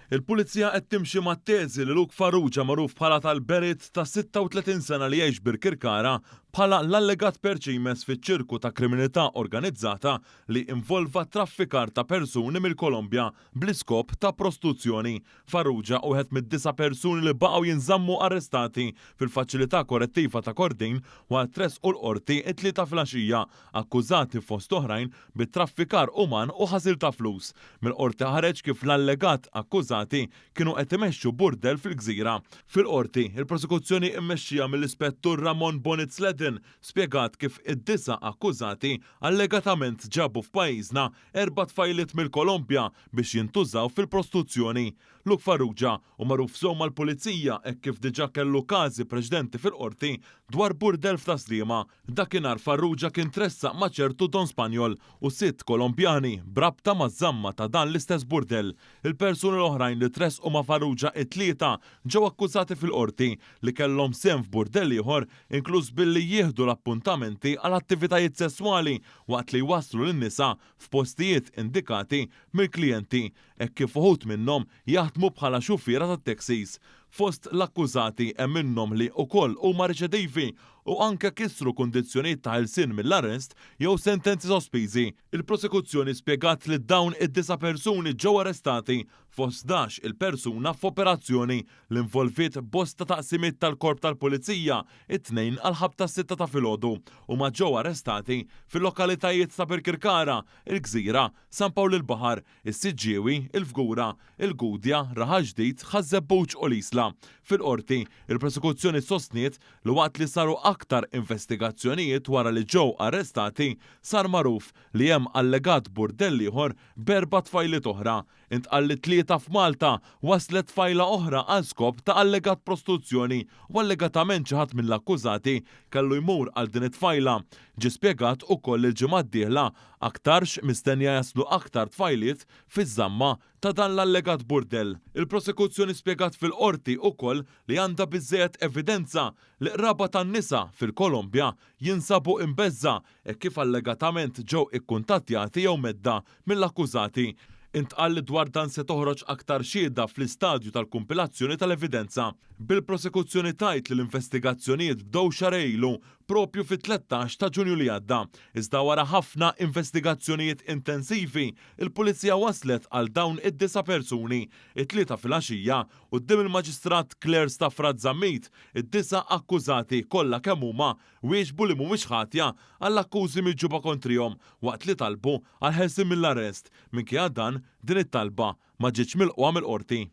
Il-Pulizija qed timxi mat-teżi li Luke Farrugia magħruf bħala tal-Berit ta' 36 sena li jgħix Birkirkara bħala l-allegat perċimes fiċ-ċirku ta' kriminalità organizzata li involva traffikar ta' persuni mill-Kolombja bl-iskop ta' prostuzzjoni. Farrugia hu wieħed mid-disa' persuni li baqgħu jinżammu arrestati fil-Faċilità Korrettiva ta' Kordin wara tressqu l-Qorti t-Tlieta filgħaxija, akkużati fost oħrajn bi traffikar uman u ħasil ta' flus. Mill-Qorti ħareġ kif l-allegat akkużati kienu qed imexxu burdell fil-gżira. Fil-Qorti, il-Prosekuzzjoni mmexxija mill-Ispettur Ramon Bonitz Ledin spjegat kif id-disa' akkużati allegatament ġabu f'pajjiżna erba' tfajliet mill-Kolombja biex jintużaw fil-prostuzzjoni. Luke Farrugia hu magħruf sew mal-Pulizija hekk kif diġà kellu każi preċedenti fil-Qorti dwar burdell f'Tas-Sliema. Dakinhar Farrugia kien tressaq ma' ċertu Don Spanjol u sitt Kolombjani b'rabta maż-żamma ta' dan l-istess burdell. Il-persuni l-oħrajn li tressqu ma' Farrugia it-Tlieta ġew akkużati fil-Qorti li kellhom sehem f'burdell ieħor inkluż billi jieħdu l-appuntamenti għal attivitajiet sesswali waqt li jwasslu lin-nisa f'postijiet indikati mill-klijenti hekk kif uħud minnhom jaħdmu bħala xufiera tat-taxis. Fost l-akkużati hemm minnhom li wkoll huma riċedivi u anke kisru kundizzjonijiet ta' ħelsien mill-arrest jew sentenzi sospiżi. Il-Prosekuzzjoni spjegat li dawn id-disa' persuni ġew arrestati fost 11 il-persuna f'operazzjoni li involviet bosta taqsimiet tal-Korp tal-Pulizija it-Tnejn għall-ħabta s-sitta ta' filgħodu. Huma ġew arrestati fil-lokalitajiet ta' Birkirkara, il-Gżira, San Pawl il-Baħar, is-Siġġiewi, il-Fgura, il-Gudja, Raħal Ġdid, Ħaż-Żebbuġ u l-Isla. Fil-Qorti, il-Prosekuzzjoni sostniet li waqt li saru aktar investigazzjonijiet wara li ġew arrestati, sar magħruf li hemm allegat burdell ieħor b'erba' tfajliet oħra. Intqal li t-Tlieta f'Malta waslet tfajla oħra għal skop ta' allegat prostituzzjoni u allegatament xi ħadd mill-akkużati kellu jmur għal din it-tfajla. Ġie spjegat ukoll li l-ġimgħa d-dieħla aktarx mistennija jaslu aktar tfajliet fiż-żamma ta' dan l-allegat burdell. Il-Prosekuzzjoni spjegat fil-Qorti ukoll li għandha biżżejjed evidenza li qraba tan-nisa fil-Kolombja jinsabu imbeżża' hekk kif allegatament ġew ikkuntattjati jew mhedda mill-akkużati. Intqal li dwar dan se toħroġ aktar xhieda fl-istadju tal-kumpilazzjoni tal-evidenza. Bil-Prosekuzzjoni tgħid li l-investigazzjonijiet bdew xahrejn ilu, proprju fit-13 ta' Ġunju li għadda. Iżda wara ħafna investigazzjonijiet intensivi, il-Pulizija waslet għal dawn id-disa' persuni, it-Tlieta filgħaxija, quddiem il-Maġistrat Claire Stafrace Zammit, id-disa' akkużati kollha kemm huma wieġbu li mhumiex ħatja għall-akkużi miġjuba kontrihom waqt li talbu għall-ħelsien mill-arrest. Minkejja dan, din it-talba ma ġietx milqugħa mill-Qorti.